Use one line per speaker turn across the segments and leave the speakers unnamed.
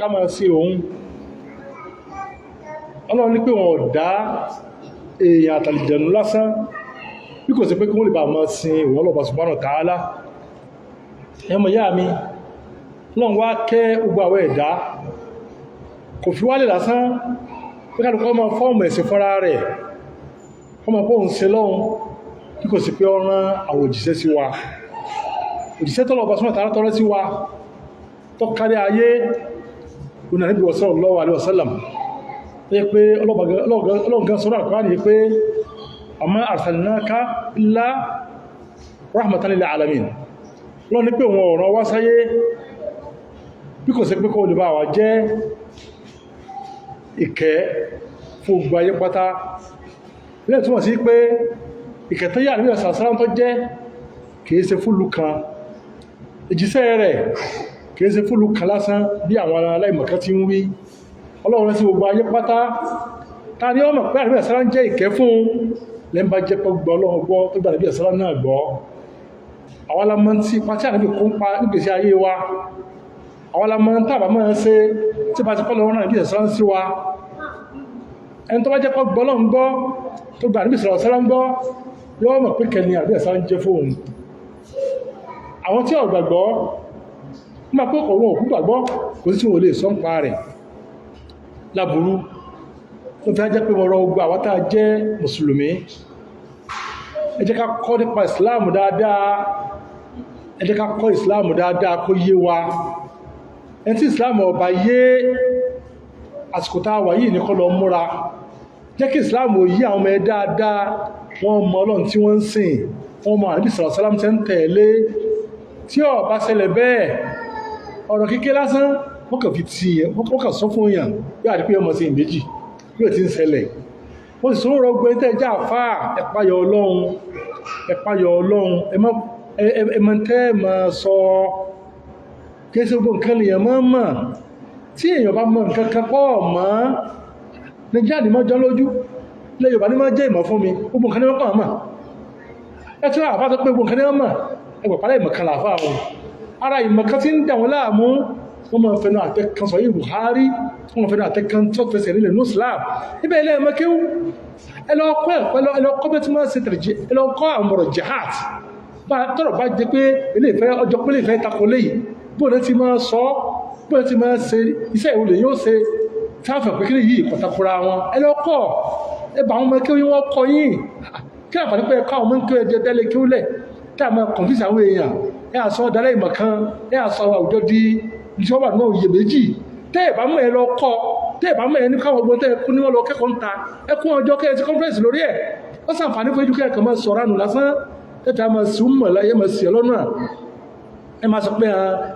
Ká máa sí òun. Ọlọ́run ní pé wọn ò dá èèyàn àtàlìjẹ̀nù lásán bí kò sí pé kí wọ́n lè bá máa sin òun Ọlọ́run subhanahu wa ta'ala. Ẹmọ ìyá mi, Ọlọ́run wá kẹ́ gbogbo àwọn ẹ̀dá, kò fi wálẹ̀ lásán pé kálukú ọmọ fọ́ọ̀mù ẹ̀sìn fọ́nra rẹ̀, ọmọ pé òun ṣe lọ́hun, bí kò sí pé ó rán àwọn òjíṣẹ́ sí wa. Òjíṣẹ́ tọ́lọ̀ ọba subhanahu wa ta'ala tọ́rọ sí wa tó kárí ayé òun Ànábì sallallahu alaihi wasallam, tó yẹ pé Ọlọ́run gan sọ́rọ̀ àkọ́rá ní pé wa ma arsalnaka illa rahmatan lil alamin. Ọlọ́run ní pé òun ọ̀rọ̀ wá sáyé bí kò sí pé kó lè bá wa jẹ́ ìkẹ́ fún gbogbo ayé pátá. Ilé túnmọ̀ sí pé ìkẹ́ tó yà níbi ọ̀sán tó jẹ́ kìí ṣe fúlù kan, ìjíṣẹ́ rẹ̀ kìí ṣe fúlù kan lásán bí àwọn aláìmọ̀kan ti ń wí. Ọlọ́run rẹ̀ sí gbogbo ayé pátá. Ta ni ọmọ pé àríwá ìsára ń jẹ́ ìkẹ́ fún lẹ́nbà jẹ́ pé gbọ́ Ọlọ́run gbọ́, tó gbà níbi ìsára náà gbọ́. Àwọn alamọ́ tí pátí àníbì kó ń pa nígbèsí ayé wa, àwọn alamọ́ tàbá máa ń ṣe tí bá ti kọ́ lọ́wọ́ náà níbi ìsára ń sí wa. Ẹni tó bá jẹ́ pé gbọ́ Ọlọ́run gbọ́, tó gbà níbi ìsára ń gbọ́, yóò mọ̀ pé kẹni àríwá ìsára ń jẹ́ fóun. Àwọn tí ò gbàgbọ́ máa pé ọ̀wọ́ òkú gbàgbọ́, kò sí tí wọ́n lè sọ ń pa rẹ̀ láburú. Tó fi jẹ́ pé mọ̀rọ̀ ogun àwọn tàà jẹ́ mùsùlùmí, ẹ jẹ́ ká kọ́ nípa ìsìláàmù dáadáa. Ẹ jẹ́ ká kọ́ ìsìláàmù dáadáa kó yé wa. Ẹni tí ìsìláàmù ó bá yé, àsìkò tá a wà yìí ní kó lọ múra, jẹ́ kí ìsìláàmù ó yé àwọn ọmọ ẹ dáadáa. Wọ́n mọ Ọlọ́run tí wọ́n ń sìn, wọ́n mọ Ànábì sàlám tẹ́ ń tẹ̀lé. Tí ó bá ṣẹlẹ̀ bẹ́ẹ̀, ọ̀rọ̀ kékeré lásán wọ́n kàn fi ti yẹn, wọ́n kàn sọ fún yàn yóò àdí pé ọmọ sí ìméjì yóò ti ń ṣẹlẹ̀. Wọ́n sì sọ̀rọ̀ ọgbẹ́ tẹ́ jẹ́ àfáà, ẹ páyà Ọlọ́run, ẹ páyà Ọlọ́run, ẹ mọ̀ tẹ́ ẹ máa sọ. Kí ẹ ṣe gbogbo nǹkan lèèyàn máa ń mọ̀. Tí èèyàn bá mọ nǹkan kan pọ̀ mọ́, Nàìjíríà ní máa jọ lójú, ilẹ̀ Yorùbá ní máa jẹ́ ìmọ̀ fún mi. Gbogbo nǹkan ní wọ́n kàn mọ̀. Ẹ tí wọ́n àfáà tó pé gbogbo nǹkan ní wọ́n mọ̀, ẹgbẹ̀ pàlẹ́ ìmọ̀ kan làfáà wọn. Ara ìmọ̀ kan tí ń dà wọ́n láàmú, wọ́n máa fẹnu àtẹ kan sọ yìí Buhari, wọ́n máa fẹnu àtẹ kan tó fẹsẹ̀ nílẹ̀ ní Islam ibẹ̀. Ilẹ̀ ẹ̀mọ́ kéwú, ẹ lọ kọ́ ẹ̀kọ́, ẹ lọ kọ́ bẹ́ẹ̀ tí wọ́n ṣe tẹ̀lé, ẹ lọ kọ́ àwọn ọ̀rọ̀ jihad bá tọ̀rọ̀ bá jẹ pé ilé ìfẹ́ ọjọ́ pé ilé ìfẹ́ takò léyìí, bóun ti máa sọ, bóun ti máa ṣe iṣẹ́ ìwòlè yóò ṣe táàfẹ̀ pé kí yìí kọ̀tàkùrà wọn. Ẹ lọ kọ́, ẹ bá àwọn ọmọ kéwú wọn kọ́ yín. Kí àǹfààní pé ẹ̀kọ́ àwọn ọmọ kéwú ẹ̀jẹ̀ dẹ́lẹ̀ kéwú lẹ̀ tí a máa confuse àwọn èèyàn, ẹ àsọ dalẹ̀ ìmọ̀ kan, ẹ àsọ àwùjọ di tí wọ́n wà ní òye méjì. Tẹ́ ẹ̀ bá mọ̀, ẹ lọ kọ́. Tẹ́ ẹ̀ bá mọ̀, ẹ ní káwọn ọgbọ́n tẹ́ ẹ kú ní wọ́n lọ kẹ́kọ̀ọ́ ń ta ẹ kún ọjọ́ kẹ́ ẹ ti conference lórí ẹ̀. Ó sàǹfààní fún ẹjú kẹ́kọ̀ọ́ máa sọ̀rọ̀ ànù lásán tẹ́tẹ́ máa sùn mọ̀ láyé, máa sì ọlọ́nà. Ẹ máa sọ pé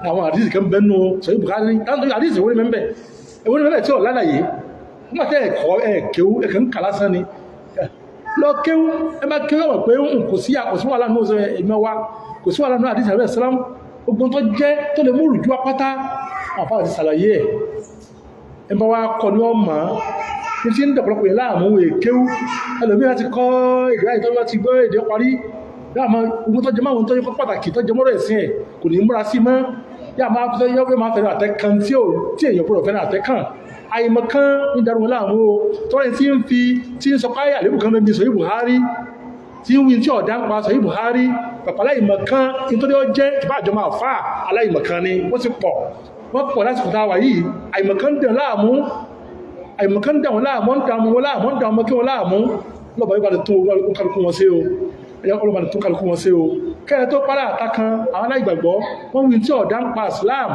àwọn àdìsí kan bẹ́ẹ̀ nù sọ̀rọ̀ Bukhari, àdìsí ìwé mẹ́mbẹ́, ìwé mẹ́mbẹ́ tí ò lálàyé. Nígbà tẹ́ ẹ̀kọ́ ẹ̀ kéwú, ẹ̀kẹ́ ń kà lásán ni. Lọ kéwú, ẹ bá kéwú ọ̀pọ̀ pé kò sí wàhálà nù ìmọ̀ wa, kò sí wàhálà nù àdìsí àrẹ sàlám. Ogun tó jẹ́ tó lè mú rùjú apáta, àfáà ti ṣàlàyé ẹ̀. Ẹ bá wá kọ ní ọmọ ní tí ń dọ̀pọ̀lọpọ̀ yẹn láàmú èkéwú. Ẹlòmíràn ti kọ́ èdè àyè tó bá ti gbọ́ èdè parí, yóò máa ogun tó jẹ máa tó yẹ kó pàtàkì tó jẹ mọ́rọ̀ ẹ̀sìn ẹ̀, kò ní múra sí mọ́. Yóò máa fẹ́ yóò máa fẹ́ràn àtẹ kan tí èèyàn gbọ́dọ̀ fẹ́ràn àtẹ kan. Àìmọ̀ kan ń darú wọn láàmú o. Tọ́rọ tí ń fi tí ń sọ páyà àlébù kan mẹ́bí sọ̀yí Buhari, tí ń wí tí ọ̀dá ń pa sọ̀yí Buhari pàpà, aláìmọ̀ kan nítorí ó jẹ́ ìbáàjọ́ máa fà aláìmọ̀ kan ni. Wọ́n ti pọ̀, wọ́n pọ̀ lásìkò tá a wà yìí. Àìmọ̀ kan ń dàn láàmú, àìmọ̀ kan ń dàn wọn láàmú, ń dàn wọn láàmú, ń dàn ọmọ kí wọn láàmú. Lọ́bàá yóò bá lè tún kálukú wọn sí o, ọlọ́ba tó kálukú wọn sí o. Kẹ́ẹ̀ tó pàrà àtàkan àwọn aláìgbàgbọ́, wọ́n wí tí ọ̀dá ń pa Islam.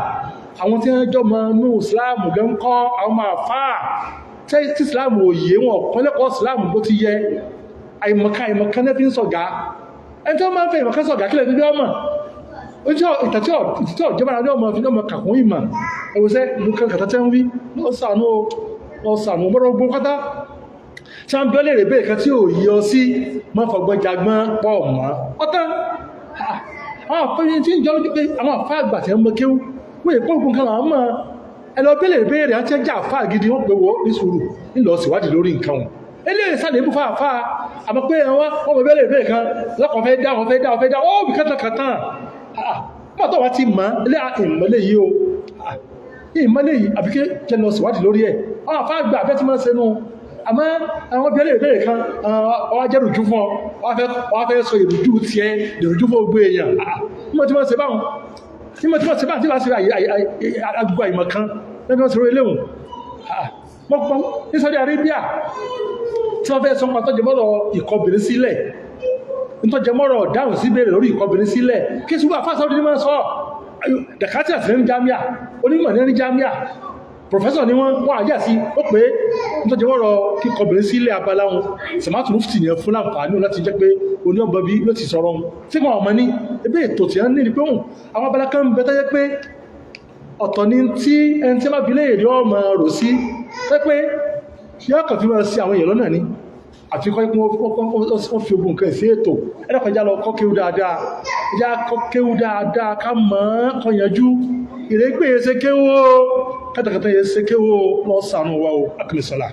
Àwọn tí wọ́n jọ mọ inú Islam gan kọ́, àwọn máa fà á tí Islam ò yé wọn kọ́lẹ́kọ̀ọ́ Islam bó ti yẹ. Àìmọ̀kan, àìmọ̀kan náà fi ń sọ̀gá. Ẹni tó máa ń fẹ́ ìmọ̀kan sọ̀gá, kílẹ̀ ní ọmọ ojú ìtàtí ọ̀jọba ní ọmọ fi ní ọmọ kàkún ìmọ̀ ẹwọ́sẹ́ ìlú kan kàtà tẹ́ ń wí. Lọ́sànú, lọ́sànú mọ́rọ̀ gbọ́n pátá tí a ń bẹ́lẹ̀ rẹ̀ bẹ́ẹ̀ kan tí ò yí ọ sí mọ́ fọgbọ́n jagbọ́n pọ̀ mọ́ ọ̀tán. Àwọn àfẹ́yìn tí ń jọ lójú pé àwọn àfá àgbà tí ń mọ kéwú wọ́n èpò ògùn kan làwọn mọ̀. Ẹ lọ bẹ́lẹ̀ béèrè àti ẹjà àfá gidi, wọ́n pè wọ́ ní sùúrù ńlọ síwádìí lórí nǹkan wọn. Eléyìí sáré ibú fáfá àmọ́ pé wọ́n mọ̀ bẹ́lẹ̀ béèrè kan lọ́kàn fẹ́ dá wọn, fẹ́ dá wọn, fẹ́ dá ó bì kátàkátà. Mọ́ tó wá ti mọ̀ ilé ìmọ̀lẹ̀ yìí o. Ìmọ́lẹ̀ yìí àbíké jẹ́ lọ síwádìí lórí ẹ̀. Àwọn àfá àgbà abẹ́ tí máa ń sẹnu. Àmọ́ àwọn bí ẹlẹ́ ìbéèrè kan, ọwá jẹ́ rùjú fún ọ, wá fẹ́ sọ ìrújú tiẹ̀ ìrújú fún gbogbo èèyàn. Nímọ̀ tí wọ́n ṣe báwọn, nímọ̀ tí wọ́n ṣe báwọn, tí wọ́n ṣe àgbà ìmọ̀ kan lẹ́bí wọ́n ṣe orí léhùn mọ́pọ́n ní Saudi Arabia tí wọ́n fẹ́ sọ pa tọ́jọmọ́rọ̀ ìkọbìnrin sílẹ̀, ntọ́jọmọ́rọ̀ dáhùn sí béèrè lórí ìkọbìnrin sílẹ̀, kí ṣùgbọ́n àfáà Saudi ní máa sọ dàkátì àti ní jamia, onímọ̀ ní jamia, professor ni wọ́n, wọ́n àyà sí ó pé ntọ́jọmọ́rọ̀ kíkọbìnrin sílẹ̀ abala wọn, samaatu mufti yẹn fún láǹfààní láti jẹ́ pé oní ọgbọ̀n bí ló ti sọ̀rọ̀ wọn tí wọn ọmọ ní ebe ètò tí wọ́n ní ni pé wọn àwọn abala kan bẹ tó jẹ́ pé ọ̀tọ̀ ni tí ẹni tí wọ́n bá bi léèrè ọmọ rò sí pé pé yóò kàn fi máa sí àwọn èèyàn lọ́nà ni, àfi kọ́ wọ́n fi ogun nǹkan sí ètò. Ẹ̀dọ́kọ̀ ẹja lọ kọ́ kéwú dáadáa, ẹja kọ́ kéwú dáadáa, ká mọ̀ ọ́n kọ́ yanjú. Ìrẹ́gbẹ́ yẹn ṣe kéwú o, kátàkátà yẹn ṣe kéwú o, lọ́ sànù wa o. Akílẹ̀ sọ́la.